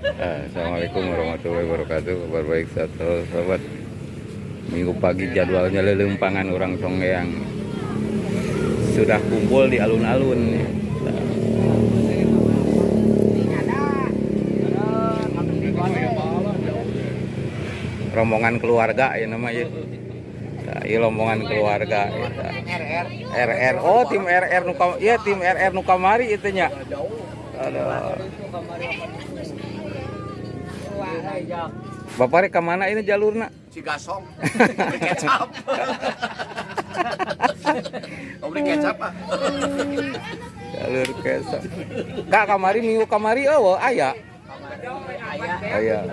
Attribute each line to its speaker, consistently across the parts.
Speaker 1: Assalamualaikum warahmatullahi wabarakatuh. Kabar baik satu sobat. Minggu pagi jadwalnya lelempangan orang Conggeang. Sudah kumpul di alun-alun. Rombongan keluarga ya namanya. Nah, iya rombongan keluarga ya. RR. Oh, tim RR nu iya tim RR nu kamari itu nya. Aduh. Bapak rek ka mana ini jalurna?
Speaker 2: Cigasong. Beli kecap. Oh, beli kecap ah.
Speaker 1: Jalur kecap. Kak kamari minggu kamari eueuh aya. Aya.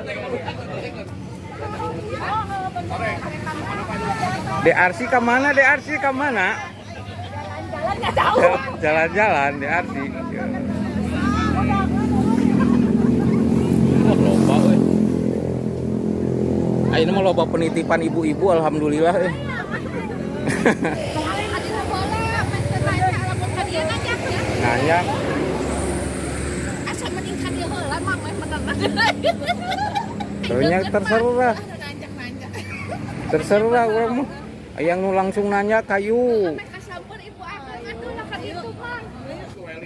Speaker 1: DRC ka mana? DRC ka mana?
Speaker 3: Jalan nggak tahu.
Speaker 1: Jalan-jalan DRC. Wah, loba euy. Ayeuna mah loba penitipan ibu-ibu alhamdulillah euy. Nanya.
Speaker 3: Asa mending ka dieu heula mah meh menang.
Speaker 1: Ternyata terserah. Terserah urang mah. Yang nu langsung nanya kayu.
Speaker 3: Kasamper ibu akang atuh lah ka ditu mah.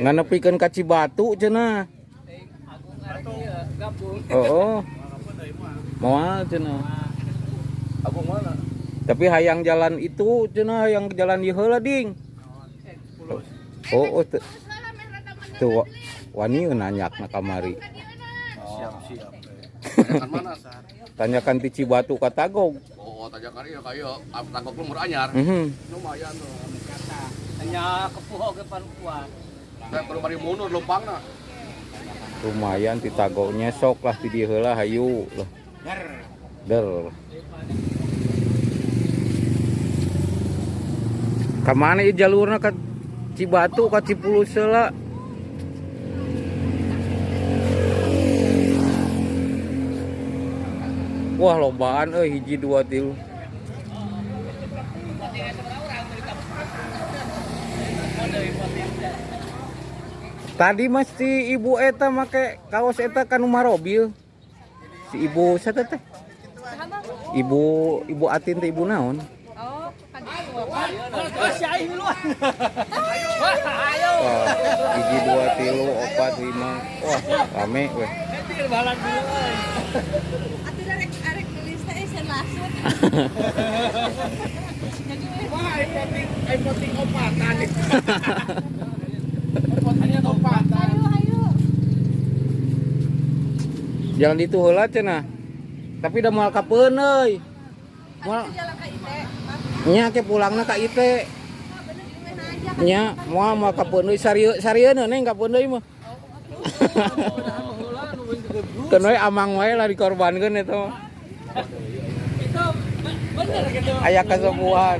Speaker 1: Nganepikeun ka Cibatu cenah. Oh, oh. Moal cenah.
Speaker 2: Agung mana?
Speaker 1: Tapi hayang jalan itu cenah, hayang jalan ieu heula ding. Oh, oh tuh wani nanyak na kamari.
Speaker 2: Siap, siap. Tanyakan mana?
Speaker 1: Tanyakan ti Cibatu ka Tagog.
Speaker 2: Oh, tanyakan iya kayak Tagog lumur anyar. Lumayan tuh.
Speaker 4: Hanya kepuh ke panukuan.
Speaker 2: Saya baru bari mundur lumpangna.
Speaker 1: Lumayan ti Tagognya sok lah ti dieu heula hayu lah. Der. Kamana ieu jalurna ka Cibatu ka Cipulus heula? Wah lobaan euy hiji dua tilu. Tadi mas si ibu eta make kaos eta kan robil. Si ibu siapa teh? Ibu ibu Atin teh ibu naon?
Speaker 3: Oh,
Speaker 4: Oh, si aing duluan. Ayo.
Speaker 1: Wah, hiji dua tilu opat lima. Wah, rame weh.
Speaker 4: Etir balan dulu euy.
Speaker 3: Atuh arek arek nulis teh sen lasut. Jadi
Speaker 2: Wah, aing voting opatan. Votingnya opatan.
Speaker 3: ayo ayo.
Speaker 1: Jalan itu heula cenah. Tapi udah moal kapeun euy. Moal
Speaker 3: Atuh jalan ka ITE.
Speaker 1: nya ke pulangna ka ITE.
Speaker 3: Bener di mana aja.
Speaker 1: Nya moal moal kapeun deui sarieun sarieun neng kapeun deui mah. Keun we amang wae lah dikorbankeun eta mah.
Speaker 4: Itu bener gitu.
Speaker 1: Aya kesepuhan.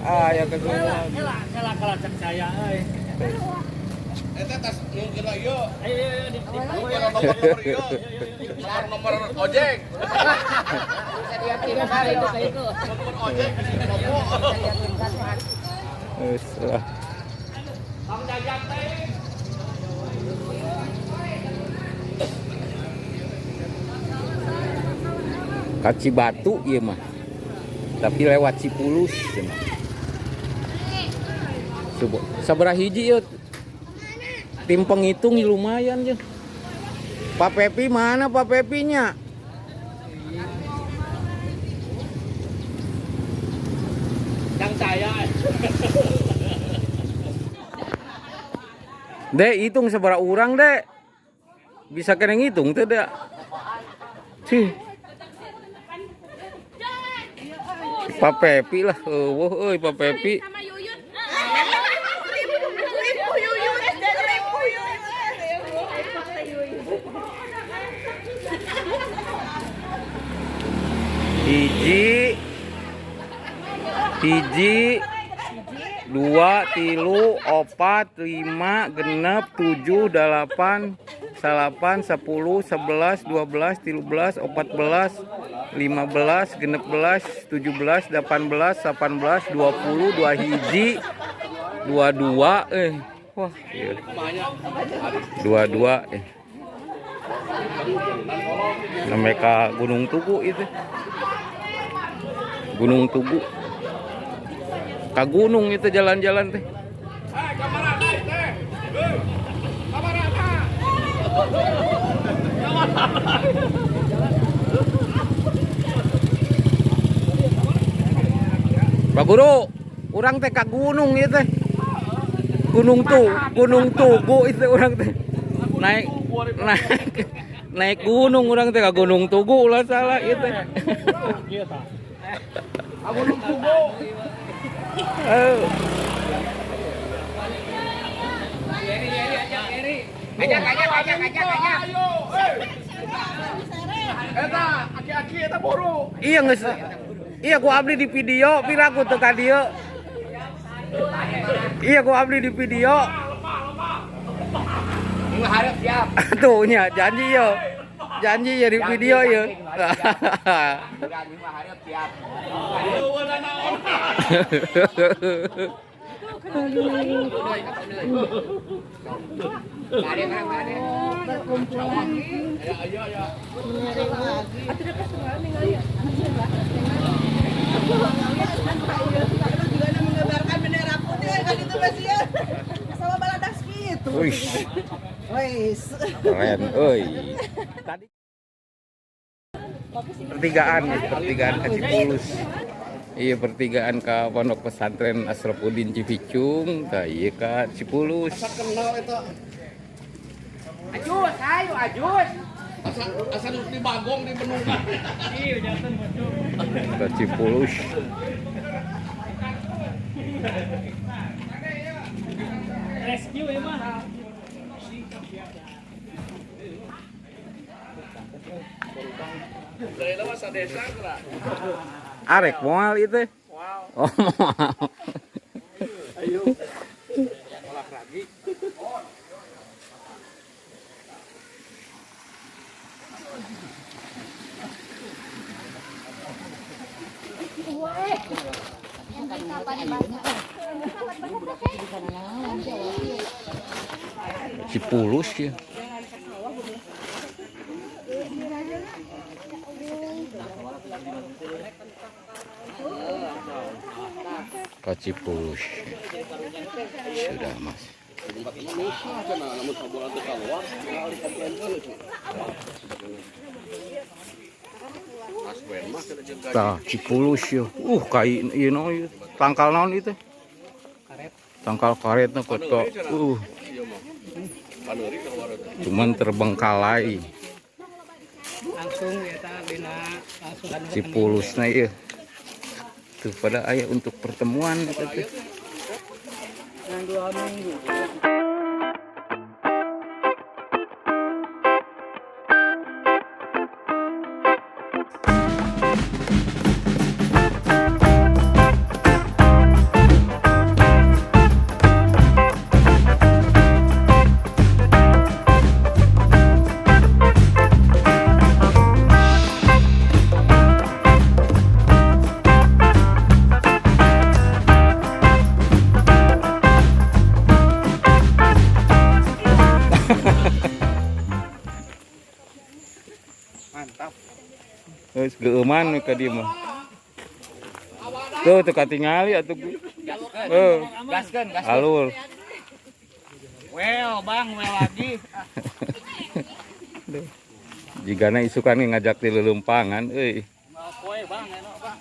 Speaker 1: Ah, aya kesepuhan.
Speaker 4: Kela kela kela cek saya euy.
Speaker 2: Eta tas nu kira ieu.
Speaker 4: Ayo ayo ayo di
Speaker 2: Nu kira nomor-nomor ieu. Nomor-nomor ojek. Nomor ojek kopo.
Speaker 1: Geus lah.
Speaker 4: Bang Jajang teh.
Speaker 1: Ka Cibatu ieu mah. Tapi lewat Cipulus cenah. Subuh. Sabaraha hiji ieu? Tim penghitung lumayan je. Pak Pepi mana Pak Pepinya?
Speaker 4: Yang saya.
Speaker 1: Dek, hitung sabaraha urang, Dek. Bisa kena ngitung teh, Dek. Cih. Pak Pepi lah, eueuh euy Pak Pepi.
Speaker 3: Sama Yuyun. Ribu Yuyun, ribu Yuyun.
Speaker 1: Hiji hiji dua tilu opat lima genep tujuh delapan salapan 10 11 12 13 14 15 16 17 18 18 20 dua hiji 22 wah iya. 22. Namanya ka Gunung Tugu itu. Gunung Tugu. Ka gunung itu jalan-jalan teh. Pak Guru, urang teh ka gunung ieu teh. Gunung tuh, Gunung Tugu itu urang teh. Naik naik naik gunung urang teh ka Gunung Tugu ulah salah ieu teh.
Speaker 2: Gunung Tugu.
Speaker 4: Ajak ajak ajak ajak ajak.
Speaker 2: Ayo, Eta, aki-aki eta buru.
Speaker 1: Iya geus. Iya ku abdi di video, pira ku teu ka dieu. Iya ku abdi di video.
Speaker 4: Minggu hareup siap.
Speaker 1: Tuh nya janji yo. Janji ya di video yo.
Speaker 4: Minggu hareup siap.
Speaker 3: Berkumpul lagi. Atuh dapat semua ningali ya. Juga mengibarkan bendera putih kan itu masih ya. Sama baladas gitu.
Speaker 1: Wih,
Speaker 3: Wis.
Speaker 1: keren euy. Tadi pertigaan nih, pertigaan ke Cipulus. Iya, pertigaan ke Pondok Pesantren Asrofuddin Cipicung, tah ieu ka Cipulus.
Speaker 2: Kenal eta.
Speaker 4: Ajus, ayo ajus.
Speaker 2: Asa asa di Bagong di Bendungan.
Speaker 1: Ke Cipulus.
Speaker 4: Rescue ya mah.
Speaker 2: Dari lama sadesa geura.
Speaker 1: Arek moal itu. Oh, moal.
Speaker 2: Ayo.
Speaker 1: Cipulus ya. Ke Cipulus. Sudah, Mas.
Speaker 2: Namun sabulan teu kaluar, tinggal dikomplainkeun cenah. Aswen mah cenah jeung gaji.
Speaker 1: Tah, Cipulus ya. Kai ieu naon ieu? Tangkal naon ieu teh?
Speaker 4: Karet.
Speaker 1: Tangkal karetna kota.
Speaker 2: Iya mah. Paneuri keluar teh.
Speaker 1: Cuman terbengkalai.
Speaker 4: Langsung ya ta dina langsung anu
Speaker 1: Cipulusna ieu. Tuh pada aya untuk pertemuan eta teh.
Speaker 4: Yang 2 minggu. Mantap.
Speaker 1: Geus geueuman ka dieu mah. Tuh teu katingali atuh. Heuh,
Speaker 4: Gaskeun, gaskeun.
Speaker 1: alur.
Speaker 4: Well, Bang, well lagi.
Speaker 1: Jigana isukan ge ngajak ti leuleumpangan euy.
Speaker 4: Mau poe, Bang, enak, Bang.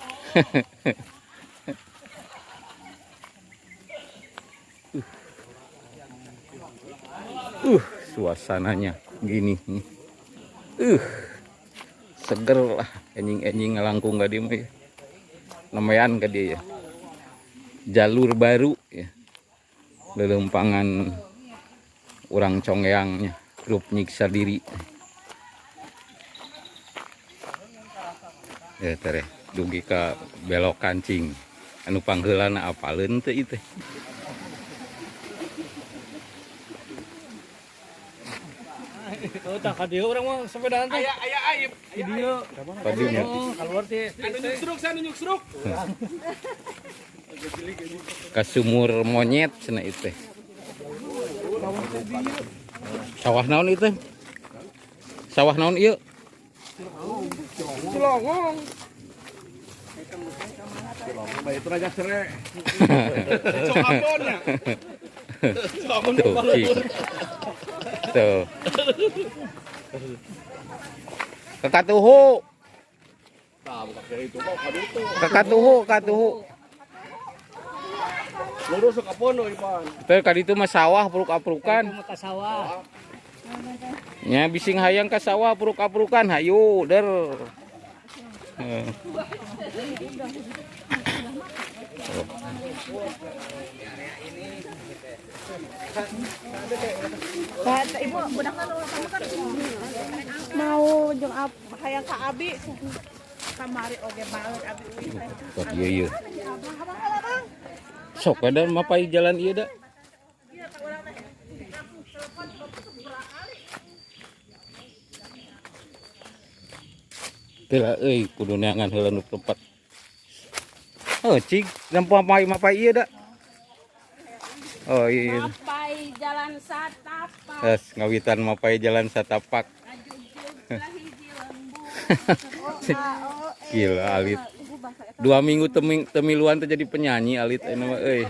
Speaker 1: Suasananya gini nih. Seger lah enjing-enjing ngalangkung ka dieu mah ya. Lumayan ka dieu ya. Jalur baru ya. Leuleumpangan urang Conggeangnya, grup nyiksa diri. Ya tereh dugi ka belok kancing. Anu pangheulana apaleun teu ieu teh.
Speaker 4: Oh, tah ka dieu urang mah sepedaan teh.
Speaker 2: Aya aya aib.
Speaker 4: Di dieu.
Speaker 1: Padinya.
Speaker 4: Oh, keluar teh.
Speaker 2: Anu nyuk seruk, saya nunjuk seruk.
Speaker 1: Ka sumur monyet cenah ieu teh. Sawah naon ieu teh? Sawah naon ieu?
Speaker 2: Cilongong. Cilongong bae itu raja sere. Cokapon nya.
Speaker 1: Tuh, cik. Tuh. Kakatuhu.
Speaker 2: Tah buka itu kok ka ditu.
Speaker 1: Kakatuhu, katuhu.
Speaker 2: Lurus ka pono Ipan.
Speaker 1: Teu ka ditu mah sawah pruk-aprukan.
Speaker 4: Ka sawah.
Speaker 1: Nya bising hayang ka sawah pruk-aprukan hayu der.
Speaker 3: Ibu budak kan mau jeung hayang ka abi kamari oge balik abi uih.
Speaker 1: Kok ieu ieu. Sok ada mapai jalan ieu da. Teu lah euy kudu neangan heula nu tempat. Oh, cik, nempo mapai ieu da. Oh iya.
Speaker 5: Mapai jalan satapak.
Speaker 1: Terus ngawitan mapai jalan satapak. Gila Alit. 2 minggu temiluan teh jadi penyanyi Alit ini mah euy.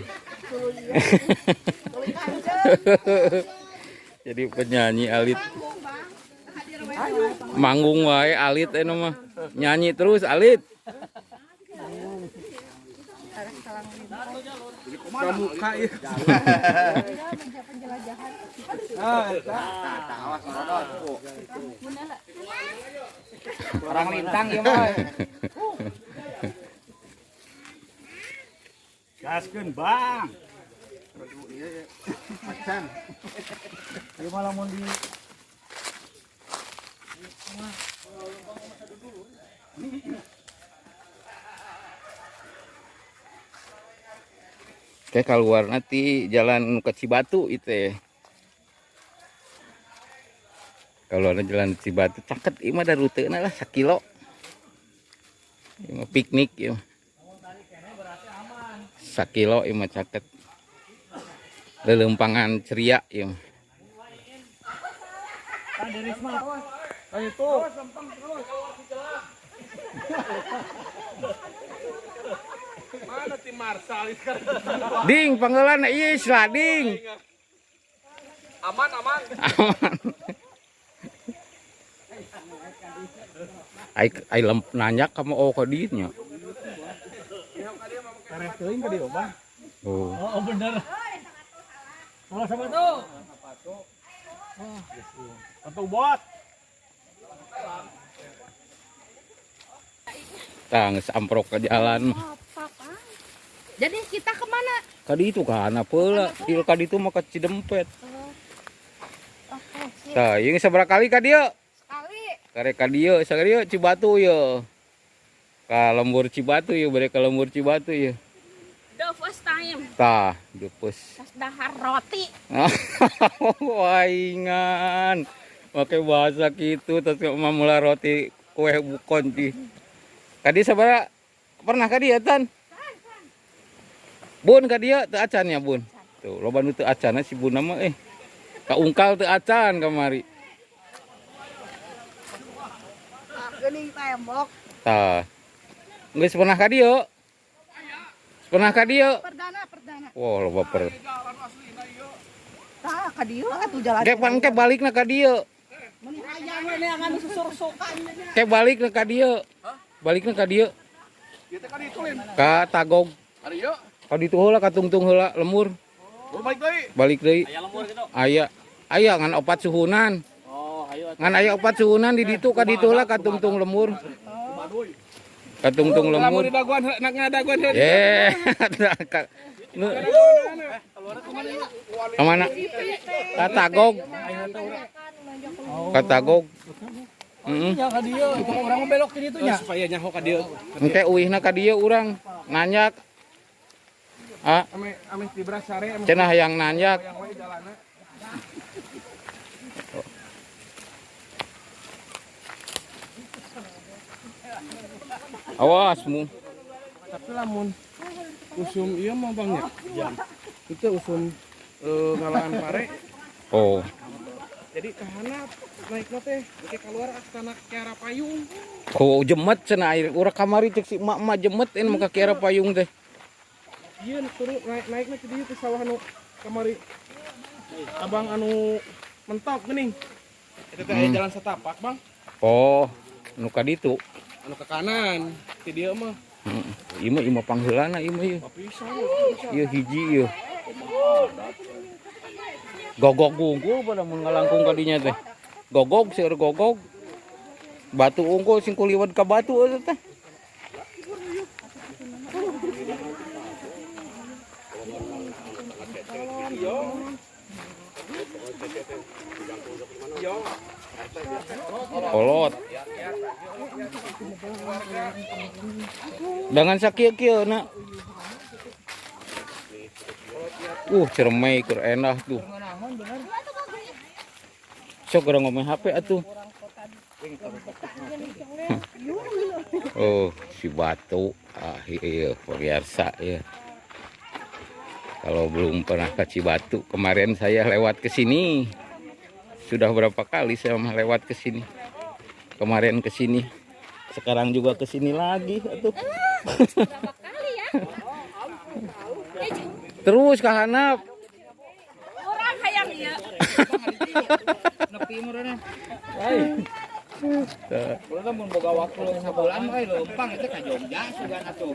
Speaker 1: Jadi penyanyi Alit. Manggung wae Alit ini mah. Nyanyi terus Alit.
Speaker 2: Pramuka ieu.
Speaker 4: Orang lintang ieu mah.
Speaker 2: Gaskeun, Bang. Macan. Ieu mah lamun di
Speaker 1: Kayak keluar nanti jalan ke Cibatu itu ya. Kalau ada jalan Cibatu caket ieu mah da rutena lah sakilo. Ieu mah piknik ieu. Sakilo ieu mah caket. Lelempangan ceria ieu mah.
Speaker 2: Mana tim Marsal sekarang?
Speaker 1: Ding panggelan ieu lading.
Speaker 2: Aman aman.
Speaker 1: Aman. Ai ai nanya kamu oh ka dieu nya.
Speaker 2: Tareh teuing ka dieu, Bang.
Speaker 1: Oh.
Speaker 4: Oh, bener. Salah sepatu.
Speaker 2: Sepatu bot.
Speaker 1: Tah geus amprok ke jalan.
Speaker 5: Jadi kita kemana?
Speaker 1: Ka ditu ka anak heula. Ieu ka ditu mah ka Cidempet.
Speaker 5: Oke, sip.
Speaker 1: Tah, ieu sabaraha kali ka dieu?
Speaker 5: Sekali.
Speaker 1: Karek ka dieu, sakali dieu Cibatu ieu. Ka lembur Cibatu ieu, bade ka lembur Cibatu ieu.
Speaker 5: The first time.
Speaker 1: Tah, the first.
Speaker 5: Tas dahar roti.
Speaker 1: Waingan. Make bahasa kitu terus mamula roti kue bukon di. Kadi sabaraha pernah ka dieu tan? Bun ka dieu teu acan ya bun. Tuh, loba nu teu acan si bun mah eh. Kaungkal teu acan kamari.
Speaker 3: Geuning tembok.
Speaker 1: Tah. Geus pernah ka dieu? Pernah ka dieu?
Speaker 3: Perdana, perdana.
Speaker 1: Wah, loba per.
Speaker 3: Tah ka dieu atuh jalan.
Speaker 1: Ke pan ke balikna ka dieu.
Speaker 3: Mun hayang we neangan susursukan.
Speaker 1: Ke balikna ka dieu. Balikna ka dieu.
Speaker 2: Ieu teh ka ditu lin.
Speaker 1: Ka Tagog.
Speaker 2: Ka dieu.
Speaker 1: Ka ditu heula ka tungtung heula lemur.
Speaker 2: Oh, balik deui.
Speaker 1: Balik deui.
Speaker 2: Aya lemur kitu.
Speaker 1: Aya. Aya ngan opat suhunan.
Speaker 2: Oh, hayu atuh.
Speaker 1: Ngan aya opat suhunan di ditu ka ditu heula ka tungtung lemur. Ka tungtung lemur.
Speaker 2: Lamun didaguan nak ngadaguan heula.
Speaker 1: Ye. Kemana? Ka Tagog. Ka Tagog. Heeh.
Speaker 4: Ya ka dieu, urang mah belok ke ditu nya.
Speaker 2: Supaya nyaho ka dieu.
Speaker 1: Engke uihna ka dieu urang nanyak. Ah,
Speaker 2: Ame ame tibra sare ame
Speaker 1: cenah hayang nanyak.
Speaker 2: yang wae jalanna.
Speaker 1: Awas mu.
Speaker 2: Tapi lamun usum ieu mah Bang nya. Itu usum ngalaan pare.
Speaker 1: Oh.
Speaker 2: Jadi kahanap naikna teh engke keluar astana Kiara Payung.
Speaker 1: Oh, jemet cenah air urang kamari cek si emak-emak jemet ini mah ka Kiara Payung teh.
Speaker 2: Ieu turun naik naikna ke dieu ke sawah anu kamari. Abang anu mentok geuning. Eta teh aya jalan setapak, Bang.
Speaker 1: Oh, nu ka ditu.
Speaker 2: Anu ke kanan, ti dieu mah.
Speaker 1: Heeh. Ieu mah imah pangheulana ieu mah ieu.
Speaker 2: Bisa.
Speaker 1: Ieu hiji ieu. Gogog unggul pada mun ngalangkung ka dinya teh. Gogog seueur gogog. Batu unggul sing kuliwat ka batu eta teh. Kolot. Dengan sakieu-kieu na. Cermai keur endah tuh. Sok urang ngomong HP atuh. Oh, si batu. Ah, iya, pemirsa ya. Kalau belum pernah ke Cibatu, kemarin saya lewat ke sini. Sudah berapa kali saya mah lewat ke sini. Kemarin ke sini. Sekarang juga ke sini lagi atuh.
Speaker 5: Berapa kali ya?
Speaker 1: Terus ka handap.
Speaker 5: Urang hayang ieu.
Speaker 4: Nepi meureunna. Kalau mun boga waktu sabulan mah leumpang itu ka Jogja sugan atuh.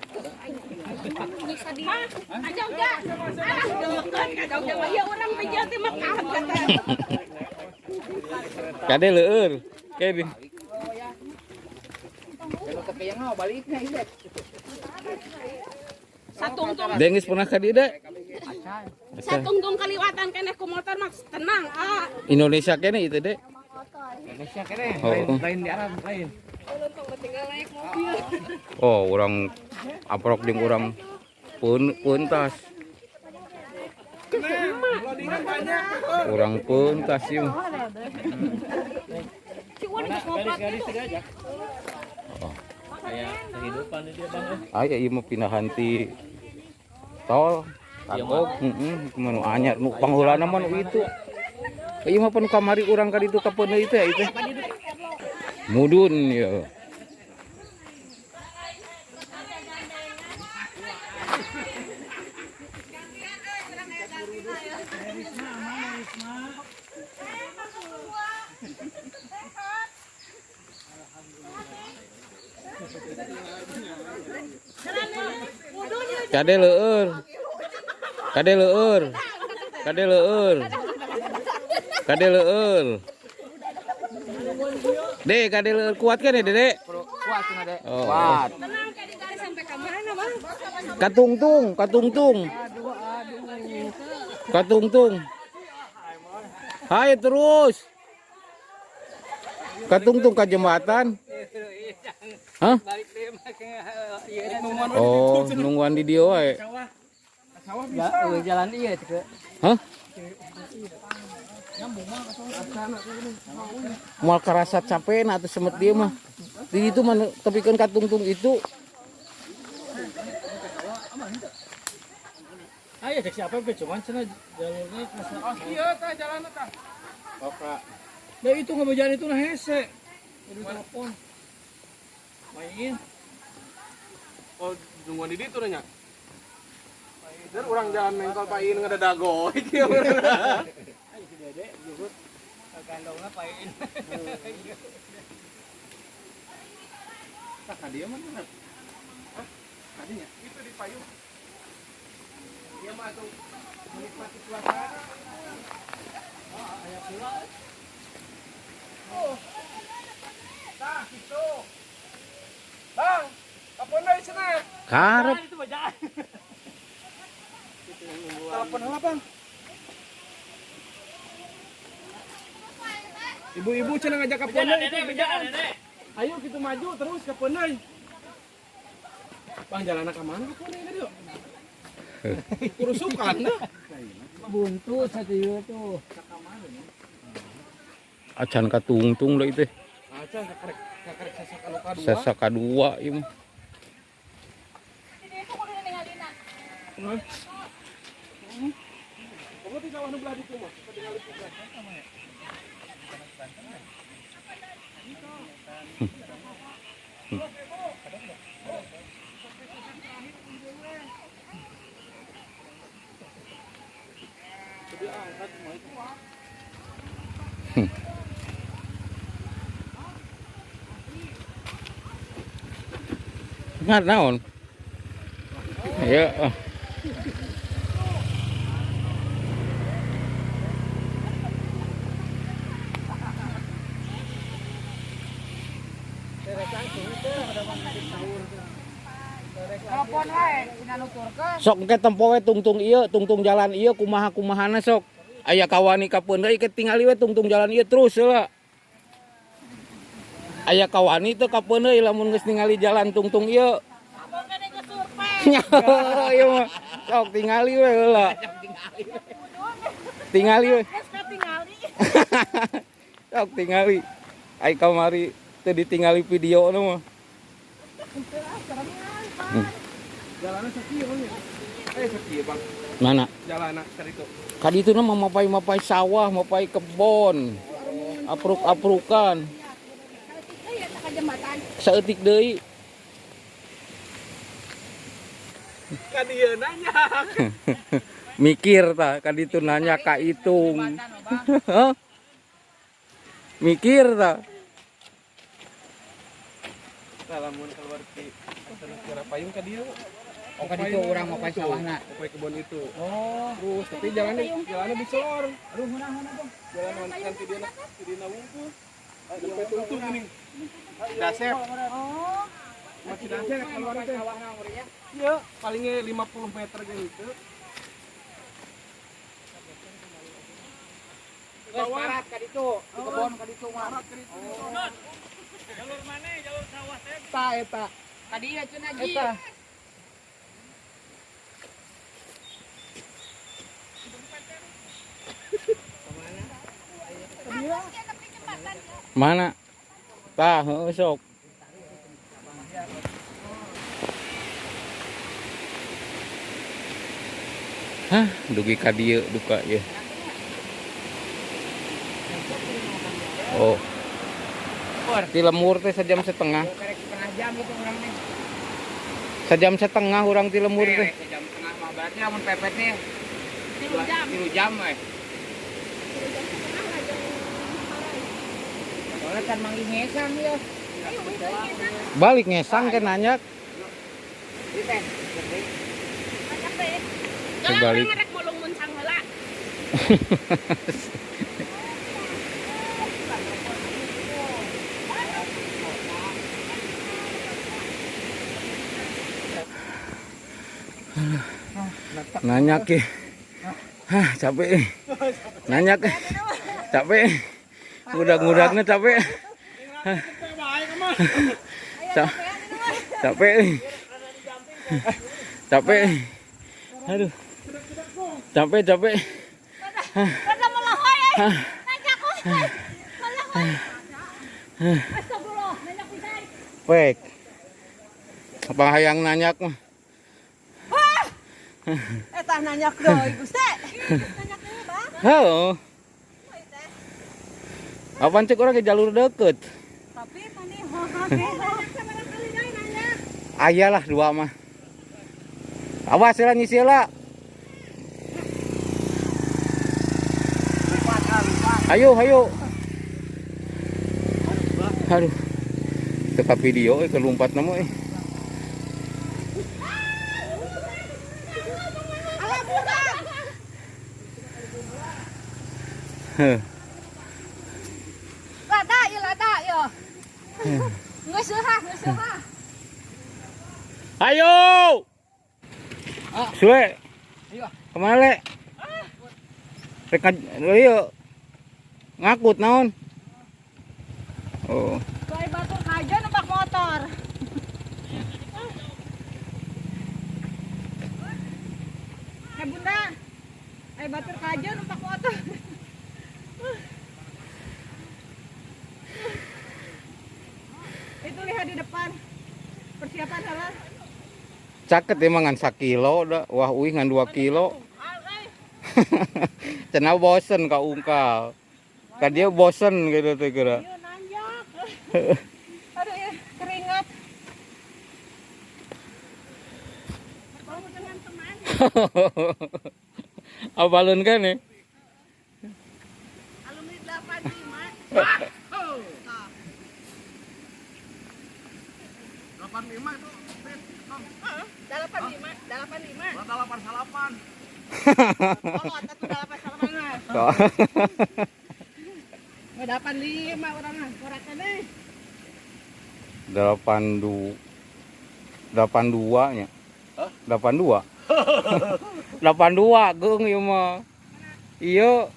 Speaker 5: Hah? Ka Jogja. Alah deukeut ka Jogja mah ieu urang bijil ti Mekah kata.
Speaker 1: Kade leueur. Kade.
Speaker 4: Kalau teu kayang mah balikna ieu.
Speaker 5: Satungtung
Speaker 1: Dengis pernah ka dieu deh?
Speaker 5: satungtung kaliwatan keneh ku motor mah tenang ah.
Speaker 1: Indonesia kene itu deh.
Speaker 4: Indonesia keneh,
Speaker 1: Oh.
Speaker 4: lain lain di Arab lain.
Speaker 1: Oh, orang aprok jeung urang peuntas. Urang peuntas ieu.
Speaker 5: Si Uwan geus ngobrol gitu.
Speaker 4: Kayak kehidupan di dia Bang.
Speaker 1: Aya ieu mah pindahan ti tol Tagog, heeh, nu anyar nu pangheulana mah nu itu. Ieu mah pan kamari urang ka ditu ka peuneu itu ya itu. Mudun ya. Kade leueur. Kade leueur. Kade leueur. Kade leueur. Dek, kade leueur kuat kan ya, Dek?
Speaker 4: Kuat cenah, Dek.
Speaker 1: Oh.
Speaker 4: Kuat.
Speaker 5: Tenang kayak dikali sampai ke mana, Bang?
Speaker 1: Katungtung, katungtung. Katungtung. Hai terus. Katungtung ke jembatan. Hah? Oh, nungguan di dieu wae.
Speaker 4: Ya, jalan iya teh.
Speaker 1: Hah? Moal karasa capek atuh semet dia mah. Di itu mah tepikeun katungtung itu.
Speaker 4: Ayo cek siapa be cuman cenah jalurnya
Speaker 2: Oh, iya tah jalanna tah.
Speaker 4: Oka. Nah itu nggak jalan itu nah hese. Udah telepon. Main.
Speaker 2: Oh, nungguan di ditu nya. Dan orang jalan mengkol pain ngededago kieu.
Speaker 4: Ayo si Dede jemput gandongna pain.
Speaker 2: Tah ka dieu mah. Hah? Kadinya itu di payung. Ieu mah atuh menikmati suasana. Oh, aya pula. Oh. Tah kitu. Bang, kapan deui cenah?
Speaker 1: Karep.
Speaker 4: Itu bajaan.
Speaker 2: Telepon heula, Bang. Ibu-ibu cenah ngajak ka pondok itu bejaan. Ayo kita maju terus ke pondok. Bang jalanna ka mana ka pondok tadi yuk? Kurusukan dah.
Speaker 4: Buntu satu ieu tuh.
Speaker 1: Acan katungtung deui teh.
Speaker 2: Acan kakarek kakarek sasak anu kadua.
Speaker 1: Sasak kadua ieu mah.
Speaker 3: Itu kudu ningalina.
Speaker 2: Kamu di sawah nu belah ditu mah. Katingali.
Speaker 1: Ngat naon? Ya. Sok engke tempo we tungtung ieu, tungtung jalan ieu kumaha-kumahana sok. Aya kawani kapeun deui ke tingali we tungtung jalan ieu terus heula. Aya kawani teu kapeun deui lamun geus ningali jalan tungtung ieu. Ieu mah sok tingali we heula. Tingali we. Sok tingali. Ai kamari teu ditingali video nu mah.
Speaker 2: Jalannya sakieu nya. Sakieu Bang.
Speaker 1: Mana?
Speaker 2: Jalanna kaditu.
Speaker 1: Kaditu mah mapai-mapai sawah, mapai kebon. Apruk-aprukan. Saeutik deui.
Speaker 2: Ka dieu nanya.
Speaker 1: Mikir tah, kaditu nanya ka itung. Mikir tah.
Speaker 2: Nah, lamun keluar ti terus payung ka dieu.
Speaker 4: Oh, ka ditu urang mapai sawahna.
Speaker 2: Mapai kebon itu.
Speaker 4: Oh,
Speaker 2: terus tapi jalannya bisolor.
Speaker 4: Aduh, heunah-heunah, Bang.
Speaker 2: Jalan kan ti dieu wungkul. Sampai tuntung geuning. Dasep.
Speaker 3: Oh.
Speaker 2: Masih dasep keluar teh. Iya, palingnya 50 meter gitu.
Speaker 4: Geus parat ka ditu, di kebon ka ditu mah.
Speaker 2: Parat ka ditu.
Speaker 4: Jalur mana? Jalur sawah teh.
Speaker 2: Eta eta.
Speaker 4: Ka dieu cenah ji.
Speaker 2: Eta.
Speaker 1: Mana? Tah, heuh sok. Hah, dugi ka dieu duka ieu. Oh. Di lembur teh sejam setengah.
Speaker 4: Setengah jam itu urang teh.
Speaker 1: Sejam setengah urang di lembur teh.
Speaker 4: Sejam setengah mah berarti lamun pepet teh 3 jam. 3 jam we. Soalnya kan manggih ngesang ya.
Speaker 1: Balik ngesang ke nanyak.
Speaker 5: Kalau urang rek bolong muncang heula.
Speaker 1: Nanyak ya. Hah, capek. Nanyak. Capek. Ngudak-ngudaknya capek. Capek. Capek. Aduh. Capek, capek.
Speaker 3: Pada melahoy eh. Nanyak hoy. Melahoy. Astagfirullah, nanyak pisan.
Speaker 1: Pek. Apa hayang nanyak mah?
Speaker 3: Eta nanyak deui Gusti. Nanyak deui, Bang.
Speaker 1: Heuh. Apaan cek orang ke jalur deket?
Speaker 3: Tapi mani nanyak sabaraha kali deui nanyak.
Speaker 1: Aya lah dua mah. Awas ya nyisi lah. Ayo, ayo. Aduh. Teka video kelumpat nemu.
Speaker 3: Lada ya, lada ya. Geus heuh, geus heuh.
Speaker 1: Ayo. Sule. Kemana le? Rek ieu. Ngakut naon? Oh.
Speaker 3: Bae batur kaja numpak motor. Bunda. Batur kaja numpak motor. Itu lihat di depan. Persiapan salah.
Speaker 1: Caket emang ngan sakilo dah. Wah uih ngan 2 kilo. Cenah bosen ka ungkal. Ka dieu bosen gitu teh geura.
Speaker 3: Iya nanjak. Aduh ya, keringat. Bertemu dengan teman.
Speaker 1: Apalun kan ya?
Speaker 3: Alumni 85.
Speaker 2: 85 itu, Fit. Tong.
Speaker 3: Heeh, 85, 85.
Speaker 2: 88.
Speaker 3: Oh, atuh 88 mah.
Speaker 1: Toh.
Speaker 3: 85 urang mah, urang keneh.
Speaker 1: 82 82 nya. 82. 82 geung ieu mah. Iya.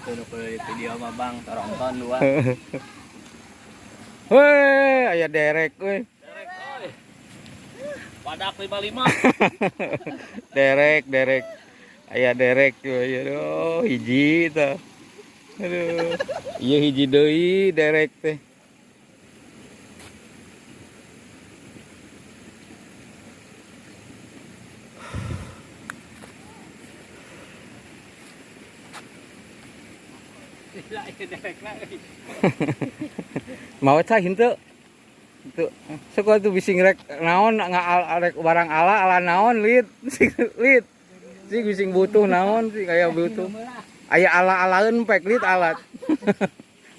Speaker 6: Tuh di video mah bang, tonton dua.
Speaker 1: Hei, aya derek euy.
Speaker 6: Badak 55.
Speaker 1: Derek, derek. Aya derek euy. Aduh, hiji tah. Aduh. Ieu hiji deui derek teh. Mau cah henteu. Tuh, sok atuh bisi ngrek naon rek barang ala ala naon lit sing lit. Sing bising butuh naon sih kayak butuh. Aya ala-alaeun pek lit alat.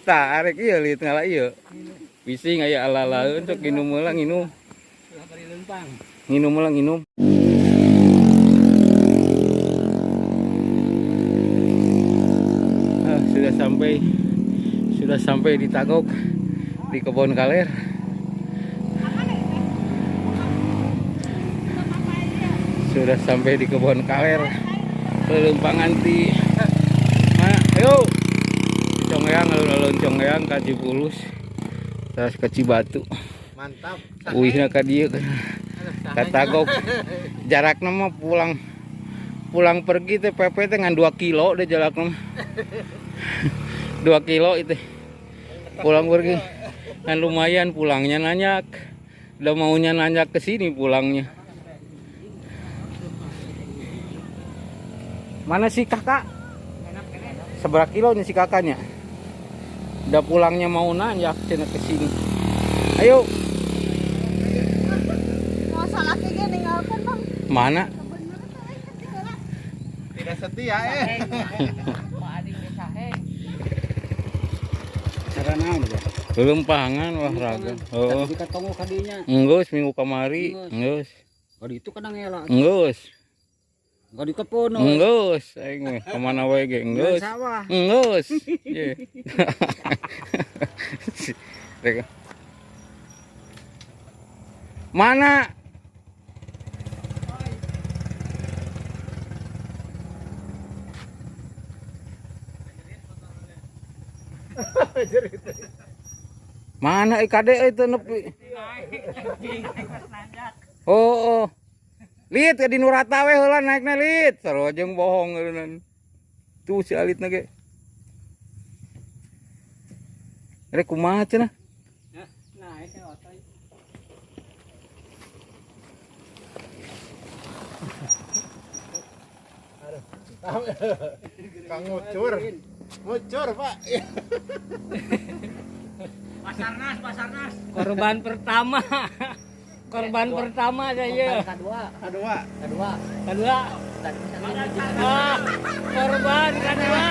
Speaker 1: Tah arek ieu lit ngala ieu. Bising aya ala-alaeun sok nginum heula nginum. Nginum heula nginum. Ah, sudah sampai di Tagog di Kebon Kaler. Sudah sampai di Kebon Kaler. Lelempangan ti mana? Ayo. Congeyang alun-alun Congeyang ka Cipulus. Terus ke Cibatu.
Speaker 2: Mantap.
Speaker 1: Uihna ka dieu ka Tagog. Jarakna mah pulang pulang pergi teh PP teh ngan 2 kilo deh jarakna mah. 2 kilo itu. Pulang pergi. Kan lumayan pulangnya nanyak. Udah maunya nanyak ke sini pulangnya. Mana si kakak? Seberapa kilo nih si kakaknya? Udah pulangnya mau nanyak cina ke sini. Ayo.
Speaker 3: Mau salah ge ninggalkeun, Bang.
Speaker 1: Mana?
Speaker 3: Bener teh tinggal.
Speaker 2: Tidak setia eh.
Speaker 4: Cara naon teh?
Speaker 1: Lelempangan olahraga. Heeh.
Speaker 4: Tapi katonggo kadinya.
Speaker 1: Enggeus minggu kamari, enggeus.
Speaker 4: Kadi itu kadang elak.
Speaker 1: Enggeus.
Speaker 4: Kadi kepon.
Speaker 1: Enggeus aing mah kemana wae ge enggeus.
Speaker 4: Sawah.
Speaker 1: Enggeus. Ye. Rek. Mana? Mana kade itu nepi? Oh, oh. Lit ke di Nurata we heula naikna lit. Sarua jeung bohong eureun. Tuh si Alitna ge. Rek kumaha cenah?
Speaker 4: Naik ya otoy.
Speaker 2: Kang ngucur. Ngucur, Pak.
Speaker 6: Pasarnas, Pasarnas.
Speaker 4: Korban pertama. Korban pertama saya.
Speaker 2: Kedua.
Speaker 4: Kedua. Kedua. Ah, korban kedua.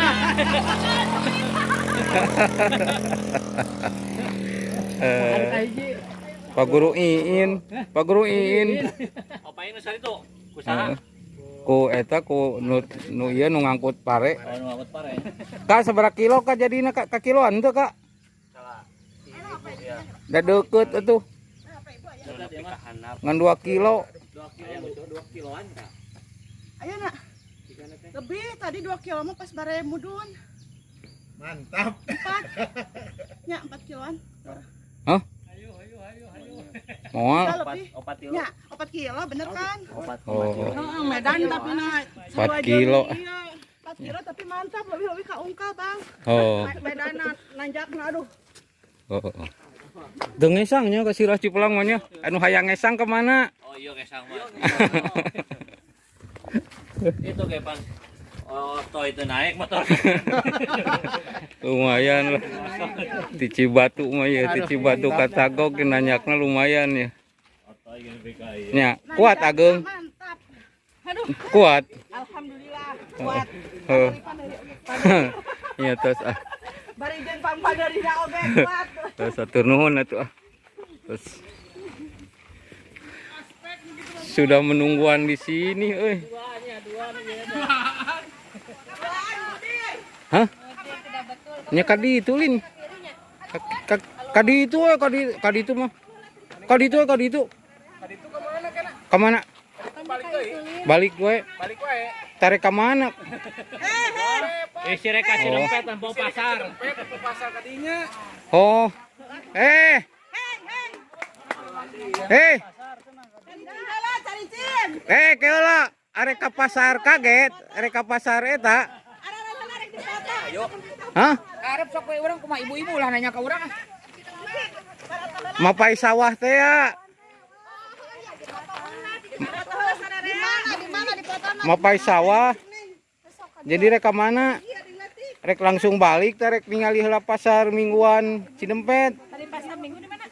Speaker 1: Pak Guru Iin, Pak Guru Iin.
Speaker 6: Apa ini itu? Kusaha.
Speaker 1: Ku eta ku nu nu ieu nu ngangkut pare.
Speaker 6: Oh, nu ngangkut pare.
Speaker 1: Kak seberapa kilo kak jadina kak? Ka kiloan teu kak? Da deukeut atuh. Ngan 2 kilo.
Speaker 6: 2 kiloan kak.
Speaker 3: Ayo nak. Lebih tadi 2 kilo mah pas bare mudun.
Speaker 2: Mantap.
Speaker 3: 4. Nya 4 kiloan.
Speaker 1: Hah? Moal.
Speaker 3: Enggak lebih.
Speaker 6: 4 kilo.
Speaker 3: Nya 4 kilo bener kan?
Speaker 1: Oh.
Speaker 3: Heeh, Medan tapi na
Speaker 1: 4 kilo.
Speaker 3: Iya, 4 kilo tapi mantap, lebih-lebih ka ungka, Bang.
Speaker 1: Oh.
Speaker 3: Medan nanjakna aduh.
Speaker 1: Oh. Oh. Teu ngesangnya ka Sirah Cipelang mah nya. Anu hayang ngesang ke mana?
Speaker 6: Oh iya ngesang mah. Itu kayak pan. Oh, toh itu naik motor.
Speaker 1: Lumayan lah. Di Cibatu mah ya, di Cibatu ka Tagog nanyakna lumayan ya. Nya, kuat Ageng.
Speaker 3: Mantap. Aduh,
Speaker 1: Kuat.
Speaker 3: alhamdulillah kuat.
Speaker 1: Heeh. Iya tos ah.
Speaker 3: Bari jeung pangpaderina oge kuat.
Speaker 1: Tos atur nuhun atuh ah. Terus sudah menungguan di sini euy. Hah? Nya ka ditu lin. Ka ditu we, ka ditu mah. Ka ditu we, ka ditu.
Speaker 2: Ka ditu ka mana kana?
Speaker 1: Ka mana?
Speaker 2: Balik deui.
Speaker 1: Balik we.
Speaker 2: Balik wae.
Speaker 1: Tarik ka mana?
Speaker 6: Eh, si reka Cinempet tempo pasar.
Speaker 2: Pet ke pasar kadinya.
Speaker 1: Oh. Eh. Eh. Eh, keula arek ka pasar kaget, arek ka pasar eta. Hah?
Speaker 4: Arep sok we urang kumaha ibu-ibu lah nanya ka urang ah.
Speaker 1: Mapai sawah teh ya.
Speaker 3: Di mana dipoto?
Speaker 1: Mapai sawah. Jadi rek ka mana? Rek langsung balik teh rek ningali heula pasar mingguan Cinempet.
Speaker 3: Tadi pasar minggu di mana?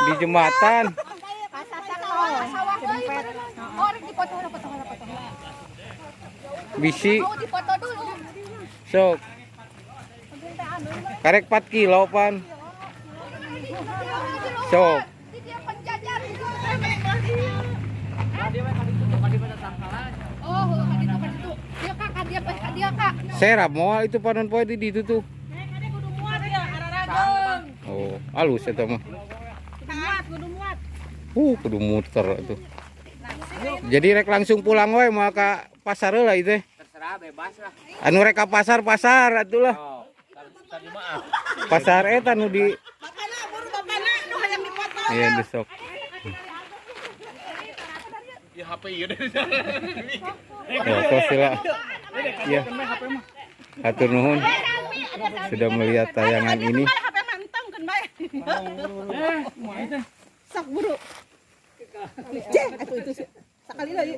Speaker 1: Di jembatan.
Speaker 3: Pasar sawah. Oh, rek dipoto heula, foto heula, foto.
Speaker 1: Bisi
Speaker 3: Mau dipoto dulu.
Speaker 1: sok. Karek 4 kilo pan. Sok.
Speaker 3: Dia penjajar gitu. Oh, ka ditu. Dia kak, ka dia, ka dia kak.
Speaker 1: Serap moal itu panon poe di ditu tuh.
Speaker 3: Kudu muat ya, ararageung.
Speaker 1: Oh, alus eta mah.
Speaker 3: Muat, kudu muat.
Speaker 1: Kudu muter itu. Jadi rek langsung pulang we moal ka pasar heula ieu teh.
Speaker 6: Terserah bebas lah.
Speaker 1: Anu rek ka pasar-pasar atuh lah.
Speaker 6: Oh, tadi maaf.
Speaker 1: Pasar eta nu di
Speaker 3: Bapana, buru bapana, nu hayang dipoto.
Speaker 1: Iya besok.
Speaker 2: Ya HP ieu dari
Speaker 1: Ya, tos lah. Ya. Hatur nuhun sudah melihat tayangan ini.
Speaker 3: HP manteng keun bae. Sok buru. Cek, atuh itu sih. Sekali lagi.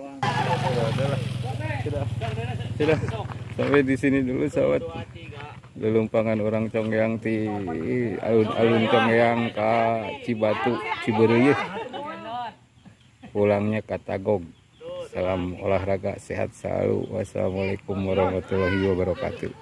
Speaker 1: Sudah. Sampai di sini dulu sahabat. Lelumpangan orang Conggeang ti alun-alun Conggeang ka Cibatu, Cibeureuy. Pulangnya ke Tagog. Salam olahraga, sehat selalu. Wassalamualaikum warahmatullahi wabarakatuh.